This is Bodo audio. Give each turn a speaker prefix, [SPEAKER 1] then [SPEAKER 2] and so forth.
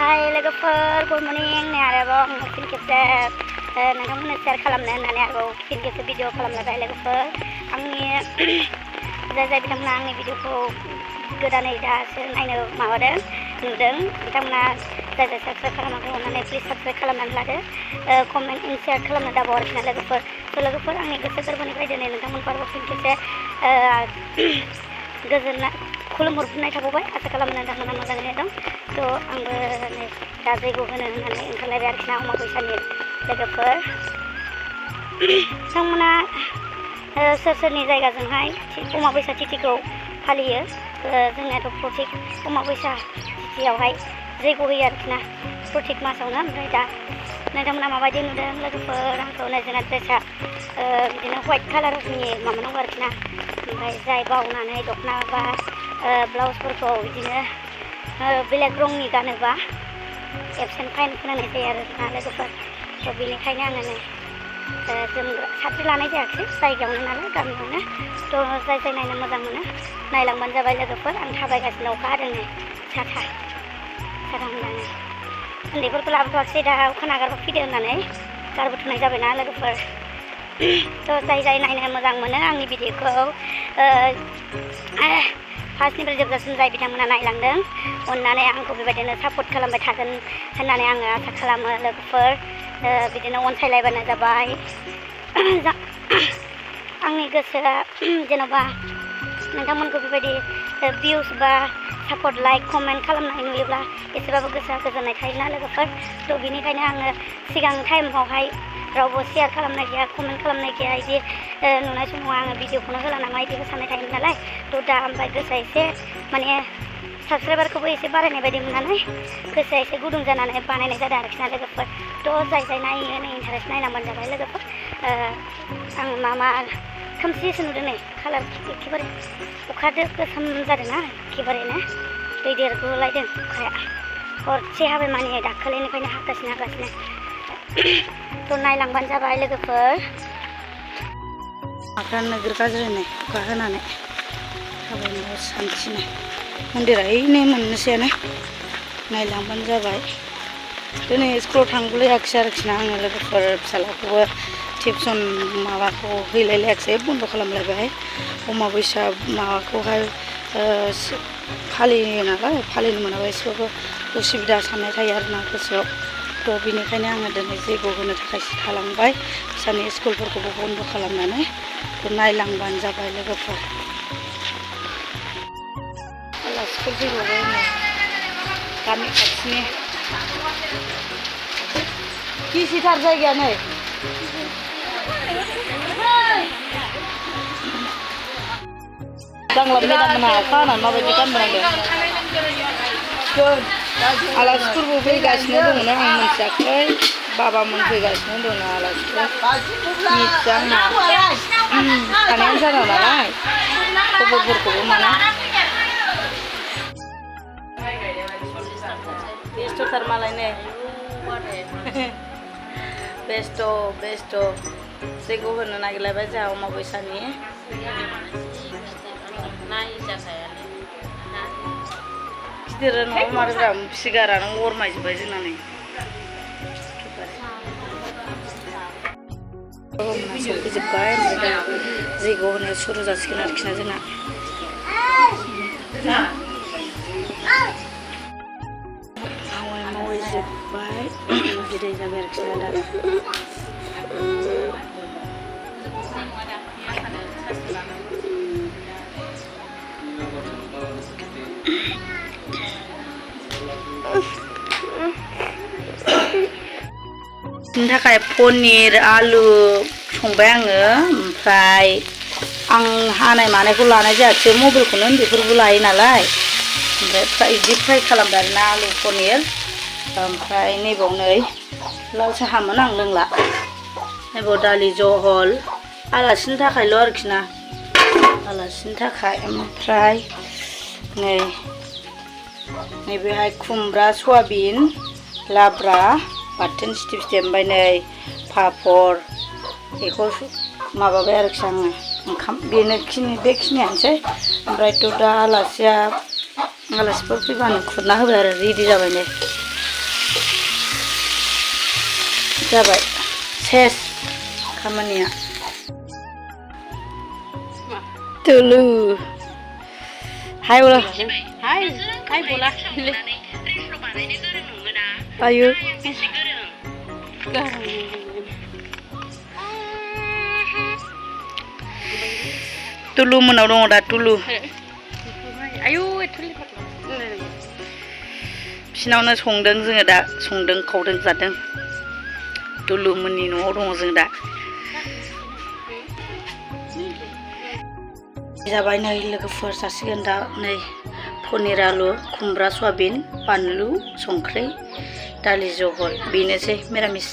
[SPEAKER 1] Hai logoफोर गुड मर्निं नै आरोबाव आं फिन खेबसे नोंथांमोननो शेयार खालामनो होननानै आरोबाव फिन खेबसे भिडिअ खालामलायबाय लोगोफोर आंनि जाय बिथांमोना आंनि भिडिअखौ गोदानै दासो नायनो माबादों नुदों बिथांमोना जाय साबस्क्राइब खालामाखै अननानै प्लिज साबस्क्राइब खालामनानै लादो कमेन्ट एन्ड शेयार खालामनो दाबाव आरोखि ना लोगोफोर आंनि गोसो गोरबोनिफ्राय दिनै नोंथांमोनखौ आरोबाव फिन खेबसे गोजोननाय खुलुमहरफिननाय थाबावबाय आसा खालामो नोंथांमोना मोजाङैनो दं थ' आंबो नै दा जैग' होनो होननानै ओंखारलायबाय आरोखि ना अमाबैसानि लोगोफोर बिथांमोना सोरनि जायगाजोंहाय अमाबैसा तिथिखौ फालियो जोंनियाथ' प्रत्येक अमाबैसा तिथियावहाय जैग' होयो आरोखि ना प्रत्येक मासावनो ओमफ्राय दा नोंथांमोना माबायदि नुदों लोगोफोर आंखौ जोंना ड्रेसा बिदिनो व्हाइट कालारनि माबा नांगौ आरोखि ना ओमफ्राय जाय बावनानै दख'ना बा ब्लाउसफोरखौ बिदिनो बेलेग रंनि गानोबा एबसेन्ट फाइन फोनांनाय जायो आरोना लोगोफोर थ' बेनिखायनो आङो नै जोमग्रा साद्रि लानाय जायाखिसै जायगायावनो नालाय गामियावनो थ' जाय नायनो मोजां मोनो नायलांबानो जाबाय लोगोफोर आं थाबायगासिनो अखा हादों नै साथा मोजाङै उन्दैफोरखौ लाबोथ'वाखिसै दा अखा नागारबा फैदो होननानै गारबोथ'नाय जाबायना लोगोफोर थ' जाय नायनो मोजां मोनो आंनि भिडिअखौ फार्स्टनिफ्राय जोबजासिम जाय बिथांमोना नायलांदों अननानै आंखौ बेबायदिनो सापर्ट खालामबाय थागोन होननानै आङो आसा खालामो लोगोफोर बिदिनो अनसायलायबानो जाबाय आंनि गोसोआ जेन'बा नोंथांमोनखौ बेबायदि भिउस बा सापर्ट लाइक कमेन्ट खालामनाय नुयोब्ला एसेबाबो गोसोआ गोजोननाय थायोना लोगोफोर थ' बेनिखायनो आङो सिगां टाइमावहाय रावबो शेयार खालामनाय गैया कमेन्ट खालामनाय गैया बिदि नुनाय समाव आङो भिडिअखौनो होला नामा बिदिबो साननाय थायोमोन नालाय थ' दा ओमफ्राय गोसोआ एसे माने साबस्क्राइबारखौबो एसे बारायनाय बायदि मोननानै गोसोआ एसे गुदुं जानानै बानायनाय जादों आरोखि ना लोगोफोर थ' जाय नायो नै इन्टारेस्ट नायलांबानो जाबाय लोगोफोर आं मा खोमसिसो नुदों नै कालार एखेबारे अखादो गोसोम जादों ना एखेबारेनो दै देरगुलायदों अखाया हरसे हाबाय माने दाखालिनिफ्रायनो हागासिनो थ' नायलांबानो जाबाय लोगोफोर अखा नोगोर गाज्रि नै अखा होनानै थाबायनो सानथिनो मन्दिरा ओइनै मोननोसैयानो नायलांबानो जाबाय दिनै स्कुलाव थांबोलायाखिसै आरोखि ना आङो लोगोफोर फिसालाखौबो टिउसन माबाखौ हैलायलायाखिसै बन्द' खालामलायबाय अमाबैसा माबाखौहाय फालियो नालाय फालिनो मोनाबा एसेबाबो उसुबिदा साननाय थायो आरोना गोसोआव थ' बेनिखायनो आङो दिनै जैग' होनो थाखाय थालांबाय फिसानि स्कुलफोरखौबो बन्द' खालामनानै नायलांबानो जाबाय लोगोफोर आलासिफोर फैबावबाय नै गामि खाथिनि गिसिथार जायगाया नै दांलाब मेदाममोना अखा हानानै माबायदि गानबोनांदों आलासिफोरबो फैगासिनो दंना आं मिथियाखै बाबामोन फैगासिनो दङ आलासिफोर मिथिया आंहा थानायानो जाना नालाय खबरफोरखौबो मोना बेस्थ'थार मालाय नै बेस्थ' जैग' होनो नागिरलायबाय जोंहा अमाबैसानि गिदिर न'आव मारिब्रा फिगारानो अरमायजोब्बाय जोंना नै सफैजोब्बाय ओमफ्राय दा जैग' होनाया सुरु जासिगोन आरोखि ना जोंना मावै जोब्बाय बिदाय जाबाय आरोखि ना दा बिनि थाखाय पनिर आलु संबाय आङो ओमफ्राय आं हानाय मानायखौ लानाय जायाखिसै मबाइलखौनो उन्दैफोरबो लायो नालाय ओमफ्राय बिदि फ्राय खालामबाय आरोना आलु पनिर ओमफ्राय नैबाव नै लाल साहामोन आं लोंला नैबाव दालि जहल आलासिनि थाखायल' आरोखि ना आलासिनि थाखाय ओमफ्राय नैबेहाय खुमब्रा सयाबिन लाब्रा बाथोन सिथेब ओमफ्राय नै पापर बेखौ माबाबाय आरोखि आङो ओंखाम बेखिनियानोसै ओमफ्रायथ' दा आलासिफोर फैबानो खुरना होबाय आरो रेडि जाबाय नै
[SPEAKER 2] जाबाय सेस खामानिया तुलु हाय बोला हाय बोला आयु तुलु मोनाव दङ दा तुलु आयु बिसिनावनो संदों जोङो दा संदों खावदों जादों तुलु मोननि न'आव दङ जों दा जाबाय नै लोगोफोर जासिगोन दा नै पनिर आलु खुमब्रा सयाबिन बानलु संख्रि दालि जहल बेनोसै मिरामिस